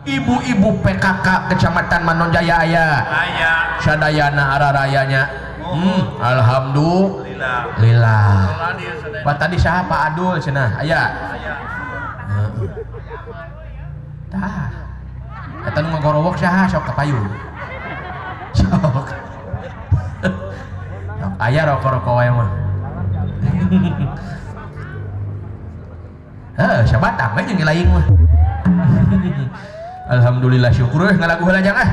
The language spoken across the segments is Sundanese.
Ibu-ibu PKK Kecamatan Manonjaya aya. Aya. Sadayana ararayanya. Alhamdulillah. Pak tadi siapa Pak Adul cenah aya. Heeh. Tah. Eta nu ngagorowok saha sok kapayun. Sok. Sok aya rokok-rokok wae mah. Heuh, sabatang we jeung lain mah. Alhamdulillah syukur euy ngalagu heula jang ah.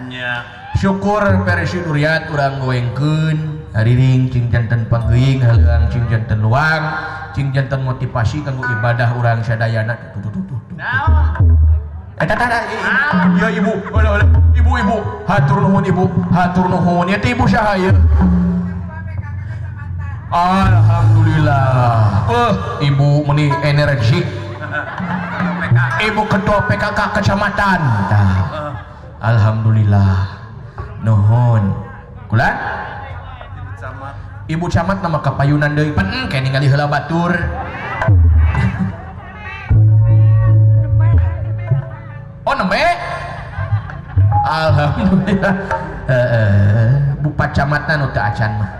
Nya. Syukur versi duriat urang goengkeun hariring cing janten panggeuing haleuang cing janten luang cing janten motivasi kanggo ibadah urang sadayana. Tuh tuh tuh tuh. Naon? Eta tah ya ibu, ulah ulah. Ibu ibu, hatur nuhun ibu, hatur nuhun. Ya teh ibu saha ieu? Alhamdulillah. Ibu meni energi. Ibu ketua PKK kecamatan. Tah. Alhamdulillah. Nuhun. Kula? Ibu camat. Ibu camat nama kapayunan deui pen kayak ningali heula batur. Oh nembe? Alhamdulillah. Heeh, bupat camatna nu teu acan mah.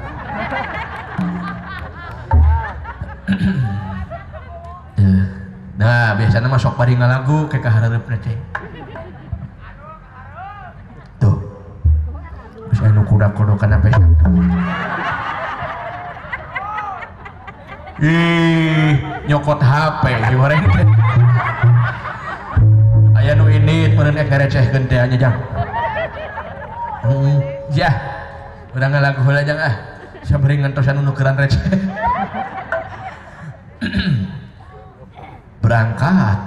Nah, biasana mah sok bari ngalagu ke kahareupna teh. Tuh. Geus anu kudak-kudokan sampai satu. Ih, nyokot HP goreng teh. Aya nu indit meureun ek ngarecehkeun teh nya jang. Heeh, jah. Urang ngalagu heula jang ah. Sabari ngantosan nu nukeran receh. Berangkat.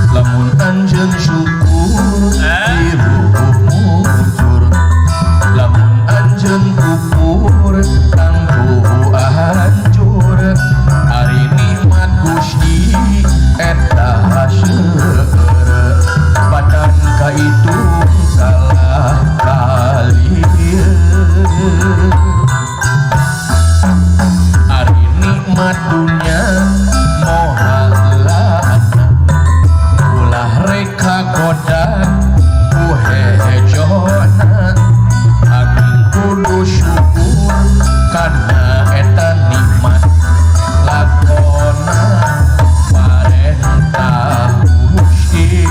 Lamun anjeun syukur hirup mujur, lamun anjeun kufur tangtu hancur. Ari nikmat Gusti eta seueur, badan kaitung kalah kalieu. Ari nikmat dunya moal lana, ulah reka goda ku hejona. Angin kudu syukur kana eta nikmat, lakona parentah Gusti.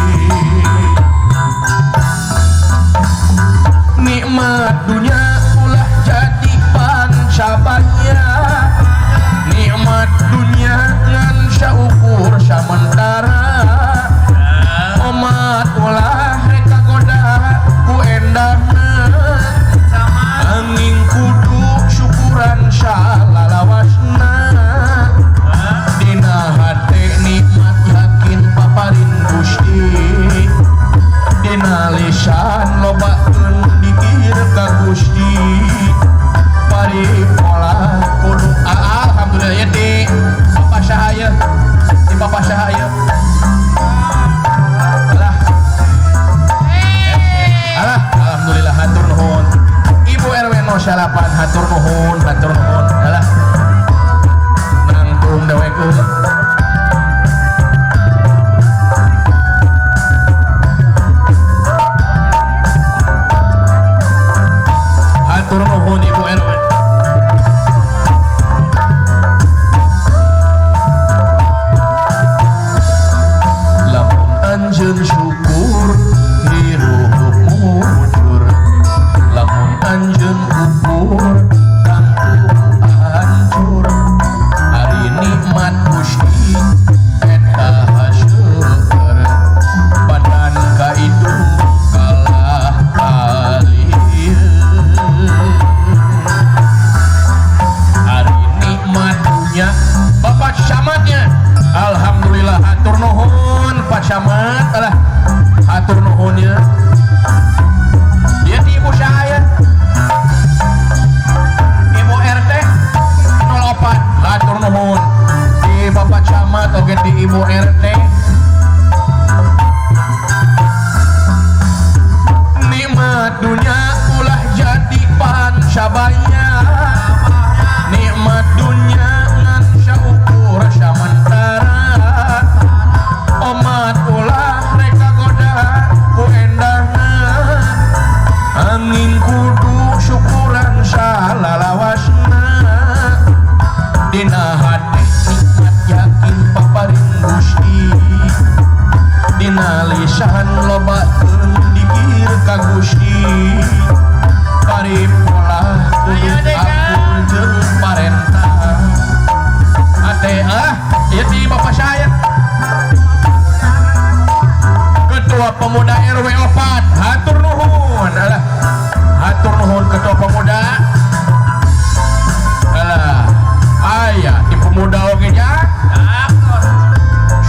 Nikmat dunya ulah jadi pancabannya, nikmat dunya ngan saukur samentara. Omat ulah reka goda ku endahna, angin kudu syukuran salalawasna. Dina hate nikmat yakin paparin Gusti, dina lisan lobakeun dikir ka Gusti. Pari pola kudu alhamdulillah ya di Bapak saha ieu? Di Bapak saha ieu? Alah. Alah, alhamdulillah hatur nuhun. Ibu RW 08 hatur nuhun, hatur nuhun. Alah. Nangtung dewek euy. Hatur nuhun Ibu RW. Lamun anjeun syukur hirup mujur, lamun anjeun kufur tangtu hancur. Ari nikmat Gusti eta seueur, badan kaitu kalah kalieu. pancabaya nikmat dunya ngan saukur samentara omat ulah rek kagoda ku endahna angin kudu syukuran salalawasna dina hati nikmat yakin paparin Gusti dina lisan lobakeun dikir ka Gusti paripola kudu akur jeung parentah ate ah ieu ti bapak saya Ketua Pemuda RW 4 hatur nuhun alah hatur nuhun Ketua Pemuda alah aya di pemuda oge nya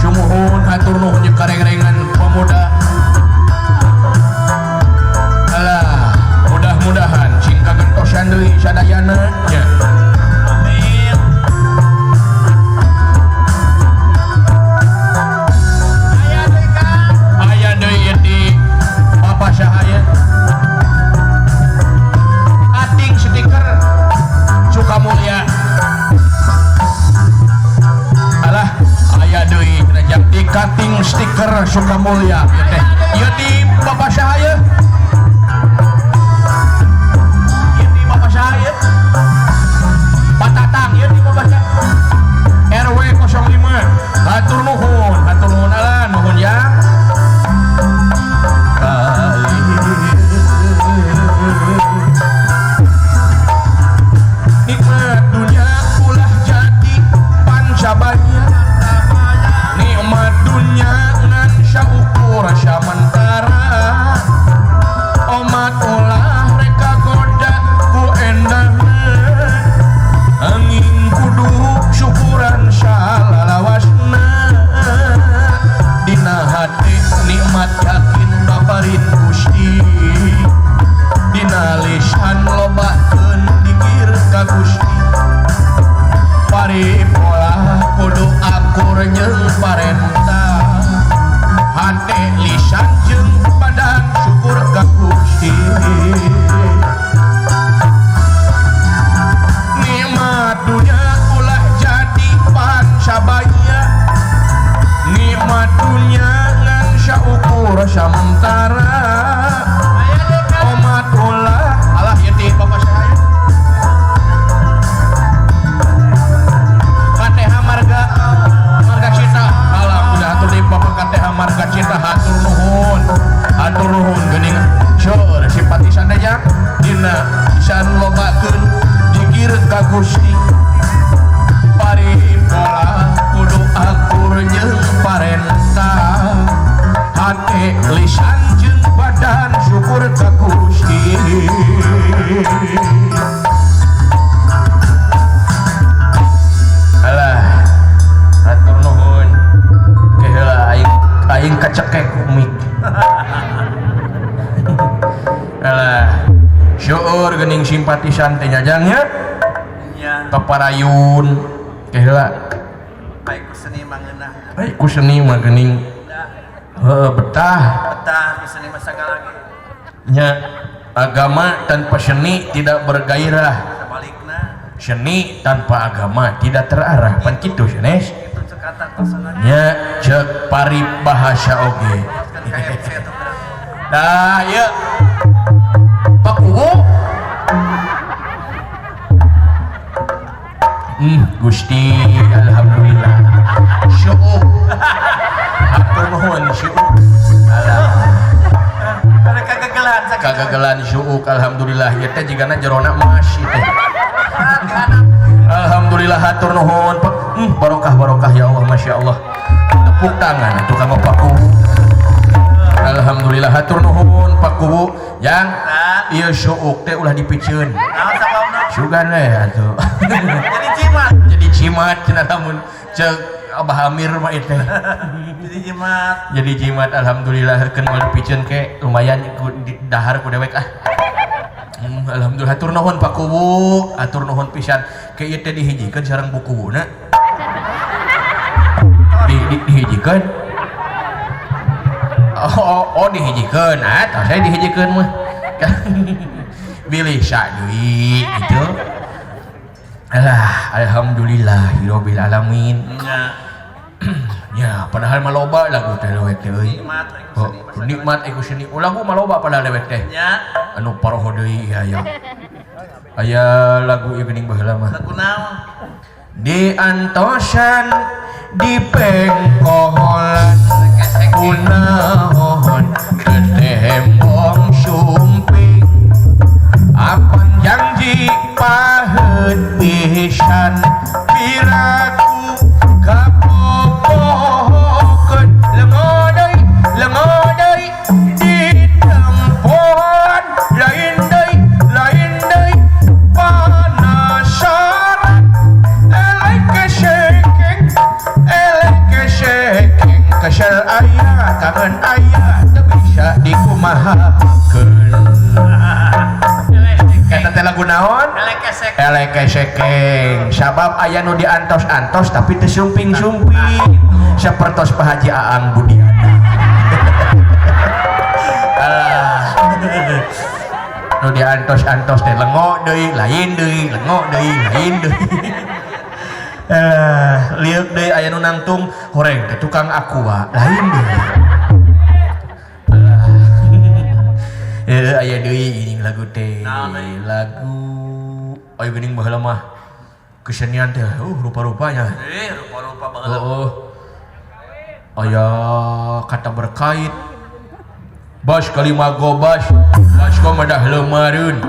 sumuhun hatur nuhun jeung kareng-rengan pemuda alah mudah-mudahan sing kagentosan deui sadayana nya. Amin. Aya deui Kang. Aya deui ieu ti Bapak saha ieu? Ating stiker Sukamulya. Alah aya deui cenah jang ti kating stiker Sukamulya ieu teh. Ieu ti Bapak saha ieu? Ieu ti Bapak saha ieu? Pak Tatang ieu ti Bapak saha? RW 05. Hatur nuhun alah nuhun ya. Nikmat dunia ulah jadi pancabaya nikmat dunia ngan saukur samentara omat ulah rek kagoda ku endahna angin kudu syukuran salalawasna dina hati nikmat yakin baparin Gusti dina lisan lobakeun dikir ka Gusti paripola kudu akur jeung parentah hate lisan jeung badan syukur ka Gusti nikmat dunya ulah jadi pancabaya nikmat dunya ngan saukur samentara Aya deui Kang. omat ulah alah ieu ti bapak saha ieu? KTH Marga Marga Cita alhamdulillah hatur deui bapak KTH Marga Cita hatur nuhun geuning seueur simpatisan teh jang dina lisan lobakeun dikir ka Gusti paripola kudu akur jeung parentah hate lisan jeung badan syukur ka Gusti. Alah hatur nuhun ke heula aing aing kacekek mic. Alah syukur geuning simpatisan teh nyajang nya Nya, kaparayun ke heula baik ku seni mah ngeunah. Baik ku seni mah geuning heueuh betah Betah ku seni mah sagala ge. Nya agama tanpa seni tidak bergairah. Sabalikna Seni tanpa agama tidak terarah pan kitu sanes kitu cek kata tosana. Nya cek paribahasa oge. Kan KFC atuh berarti. Nah ieu Pak Kuwu Gusti alhamdulillah syukur hatur nuhun syukur alah Ada kagagalan sakitu. Kagagalan syuuk alhamdulillah ieu teh jigana jerona emas ieu teh. Alhamdulillah hatur nuhun Pak. Barokah barokah ya Allah masya Allah. Tepuk tangan atuh kanggo Pak Kuwu. Alhamdulillah hatur nuhun Pak Kuwu yang ieu syuuk teh ulah dipiceun. Naon sababna? Sugan we atuh. Jadi jimat. Jadi jimat cenah lamun ceuk Abah Amir mah ieu teh. Jadi jimat. Jadi jimat alhamdulillah keun moal dipiceun ke lumayan ku dahar ku dewek ah. Alhamdulillah hatur nuhun Pak Kuwu, hatur nuhun pisan. Ke ieu teh dihijikeun sareng Bu Kuwuna. Dihijikeun. Oh, oh, oh dihijikeun. Ah, tah saya dihijikeun mah. Bilih deui gitu. Alah, alhamdulillahirabbil alamin. Nya. Ya, padahal mah loba lagu teh dewek teh euy. Nikmat Oh, nikmat iku seni. Oh, lagu mah loba padahal dewek teh. Nya. Anu paroho deui aya. Aya lagu ieu geuning baheula mah. Lagu naon? Di antosan di pengkolan kunaon tetembong sumping apan janji paheut pisan piraku kapopohokeun lengo deui di tempohan lain deui panasaran elek kesekeng kesel aya kangen aya teu bisa dikumahakeun. Eta teh lagu naon? Elek kesekeng. Sabab aya nu diantos-antos tapi teu sumping-sumping. Sapertos Pak Haji Aang Budiana. Nu diantos-antos teh lengo deui, lain deui, lengo deui, lain deui. Lieuk deui aya nu nangtung horeng teh tukang aqua, lain deui. Aya deui geuning lagu teh. Lagu aya geuning baheula mah kesenian teh rupa-rupanya. Rupa-rupa baheula. Heeh. Aya kata berkait. Bas kalima gobas, bas komadah lemareun.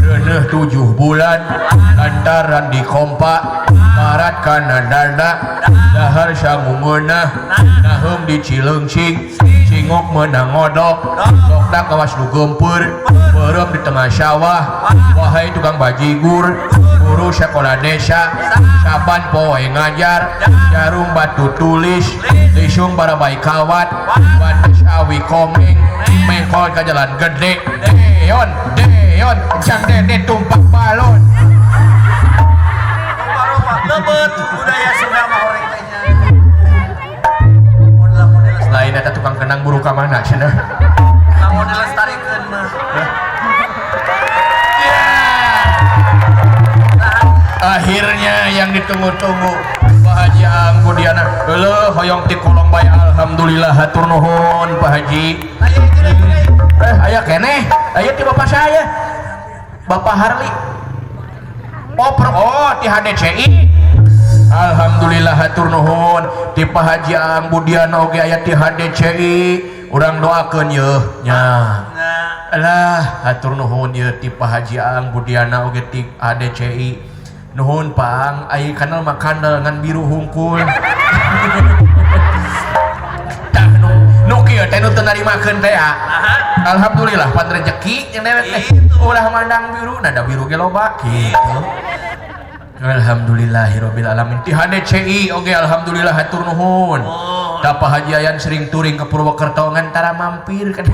Reuneuh 7 bulan lantaran dikompa marat kana dada dahar sangungeunah naheum di Cileungsing cingok meunang ngodok dokdak kawas nu geumpeur beureum di tengah sawah wahai tukang bajigur guru sekolah desa saban poe ngajar jarum batu tulis lisung barabai kawat batas awi komeng mengkol ka jalan gede deon deon jang dede tumpak balon. Rupa-rupa lebeut budaya Sunda mah horeng teh nya. Model-model lain eta tukang kenang buru ka mana cenah. Lamun dilestarikeun mah. Akhirnya yang ditunggu-tunggu Pak Haji Aang Budiana. Euleuh hoyong ti kolong bae alhamdulillah hatur nuhun Pak Haji. Aya keneh, aya ti bapak saya. Bapak Harli. Oh, oh ti HDCI. Alhamdulillah hatur nuhun ti Pak Haji Aang Budiana oge aya ti HDCI. Urang doakeun yeuh nya. Alah hatur nuhun yeuh ti Pak Haji Aang Budiana oge ti HDCI. Nuhun Pang, ai kanal mah kandel ngan biru hungkul. Tah nu kieu teh nu teu narimakeun teh ya. Alhamdulillah pan rezeki jeung dewek teh. Ulah mandang biru, nah da biru ge loba kitu. Alhamdulillahirabbil alamin. Ti HDCI oge alhamdulillah hatur nuhun. Da Pak Haji Ayan sering touring ke Purwokerto ngan tara mampir kan.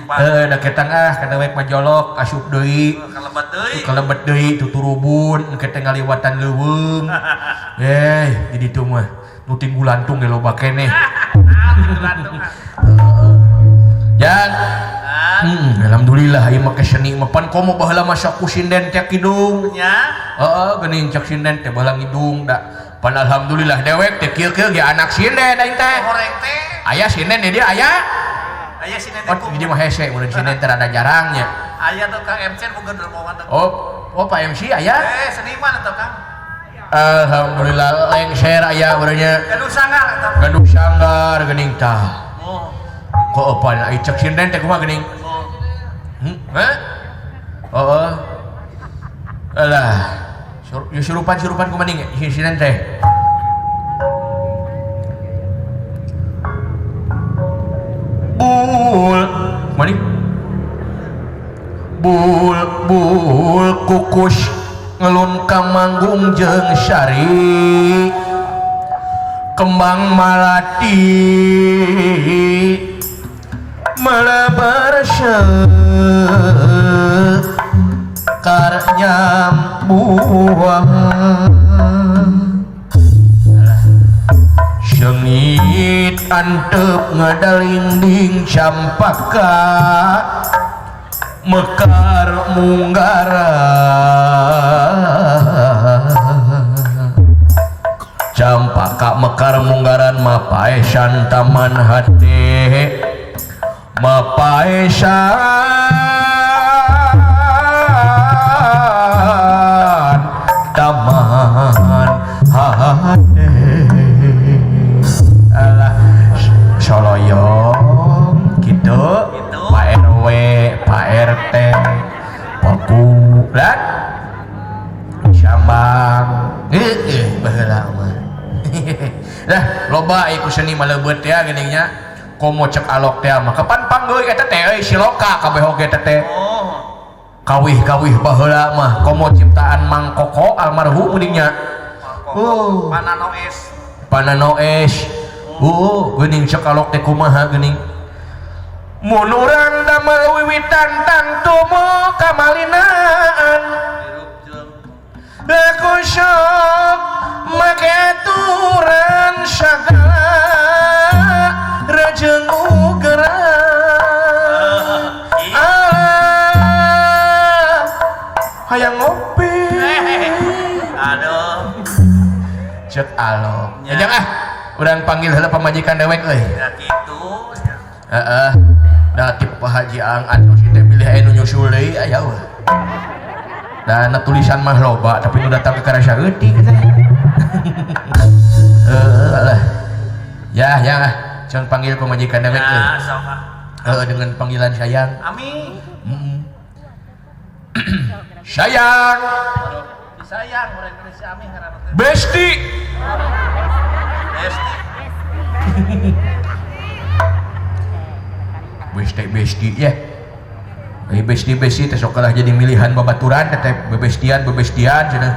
Heuh da ketang ah ka dewek mah jolok asup deui. Kalebet deui. Kalebet deui tuturubun engke teh ngaliwatan leuweung. Jadi tu mah nu tinggulantung ge loba keneh. Jan. Alhamdulillah ieu mah keseni mah pan komo baheula mah sok ku sinden teh kidung. Nya. Heeh, geuning cek sinden teh baheula ngidung da. Pan alhamdulillah dewek teh kieu-kieu ge anak sinden aing teh. Horeng teh. Aya sinden di dieu aya. Aya sinden teh. Oh, di dieu mah hese mun sinden teh rada jarangnya. Aya tuh Kang MC bukan dermawan teh. Oh, oh Pak MC aya? Seniman atuh Kang. Alhamdulillah lengser aya urangnya. Gaduh sanggar eta. Gaduh sanggar geuning tah. Oh. Kok pan ai cek sinden teh kumaha geuning? Oh. Heh? Heeh. Alah, surupan-surupan kumaha ning sinden teh? Bul, mani? Bul, bul kukus ngelun ka manggung jeung sari kembang malati melebar sekar nyambuang sengit antep ngadalinding campaka Mekar munggaran campaka mekar munggaran mapaesan taman hati mapaesan taman hati alah soloyong gitu Pak RW Pak RT Paku lan Syambang baheula mah. Dah loba ieu ku seni maleubet teh geuning nya komo cek alok teh mah kapan panggeui eta teh euy siloka kabeh oge teh teh. Kawih-kawih baheula mah komo ciptaan Mang Koko almarhum geuning nya. Panano es. Panano es. Geuning cek alok teh kumaha geuning. Mun urang damel wiwitan tangtu mo kamalinaan. Laku sok make aturan sagala rejeng ugeran. Ah, hayang ngopi. Aduh. Cek alok. Ya jangan ah, urang panggil heula pamajikan dewek euy. Ya kitu. Heeh. Da ti Pak Haji Ang atuh si teh bilih aya nu nyusul deui aya eueuh. Da na tulisan mah loba tapi nu datang ke karasa eutik teh. Heeh lah. Ya ya ah, jangan panggil pamajikan dewek euy. Ya sok ah. Heeh dengan panggilan sayang. Amin. Sayang. Disayang urang Indonesia amin ngaranna teh. Besti. Besti. Besti besti ya. Besti besti teh sok kalah jadi milihan babaturan teh bebestian bebestian cenah.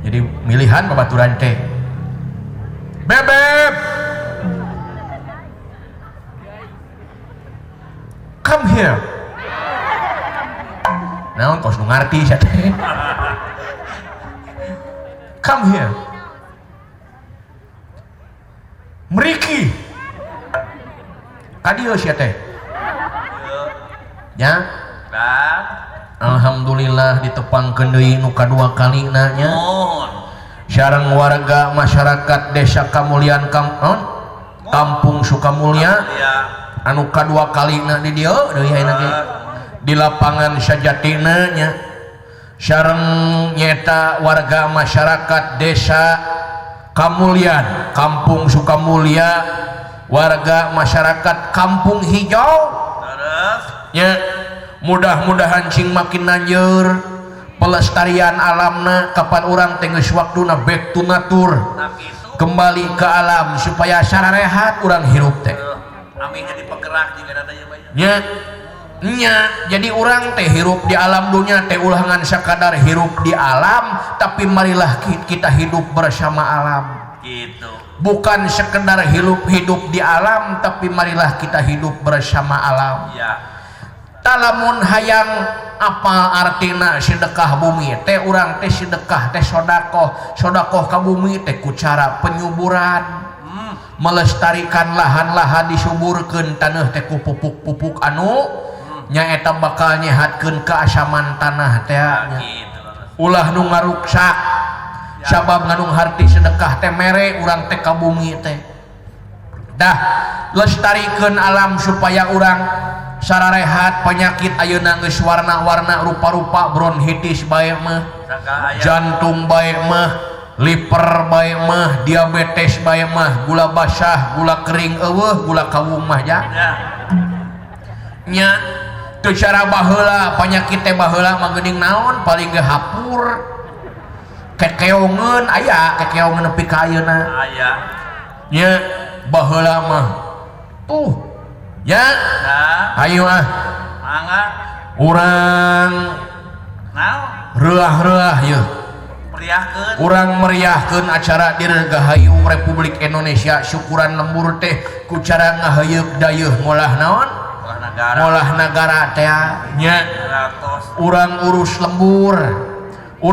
Jadi milihan babaturan teh. Bebeb. Come here. Naon kos nu ngarti sia teh. Come here. Mriki. Ka dieu sia teh. Ya. Alhamdulillah ditepangkeun deui nu kadua kalina nya. Sareng warga masyarakat Desa Kamulian Kampung Sukamulya anu kadua kalina di dieu deui ayeuna ge. Di lapangan sajatina nya. Sareng nyeta warga masyarakat Desa Kamulian, Kampung Sukamulya, warga masyarakat Kampung Hijau. Ya, mudah-mudahan cing makin nanjeur pelestarian alamna kapan urang teh geus waktuna back to nature, kembali ke alam supaya sararehat urang hirup teh. Amin jadi penggerak juga data ieu mah. Nya, nya, jadi urang teh hirup di alam dunia teh ulah ngan sakadar hirup di alam, tapi marilah kita hidup bersama alam. Gitu. Bukan sekedar hidup di alam, tapi marilah kita hidup bersama alam. Ya. Talamun hayang apa artina sedekah bumi teh urang teh sedekah teh sodakoh, sodakoh ka bumi teh ku cara penyuburan, melestarikan lahan-lahan disuburkeun taneuh teh ku pupuk-pupuk anu nyaeta bakal nyehatkeun keasaman tanah teh nya. Ulah nu ngaruksak sabab ngandung harti sedekah teh mere urang teh ka bumi teh. Dah lestarikeun alam supaya urang sararehat penyakit ayeuna geus warna-warna rupa-rupa bronkitis bae mah, jantung bae mah, liver bae mah, diabetes bae mah, gula basah, gula kering eueuh, gula kawung mah ya. Nya teu cara baheula penyakit teh baheula mah geuning naon paling ge hapur. Kekeongeun aya, kekeongeun nepi ka ayeuna. Aya. Nya baheula mah tuh ya. Ayo ah. Mangga. Urang naon? Reuah-reuah yeuh. Meriahkeun. Urang meriahkeun acara Dirgahayu Republik Indonesia syukuran lembur teh ku cara ngaheuyeuk dayeuh ngolah naon? Ngolah nagara. Ngolah nagara teh nya. Urang urus lembur.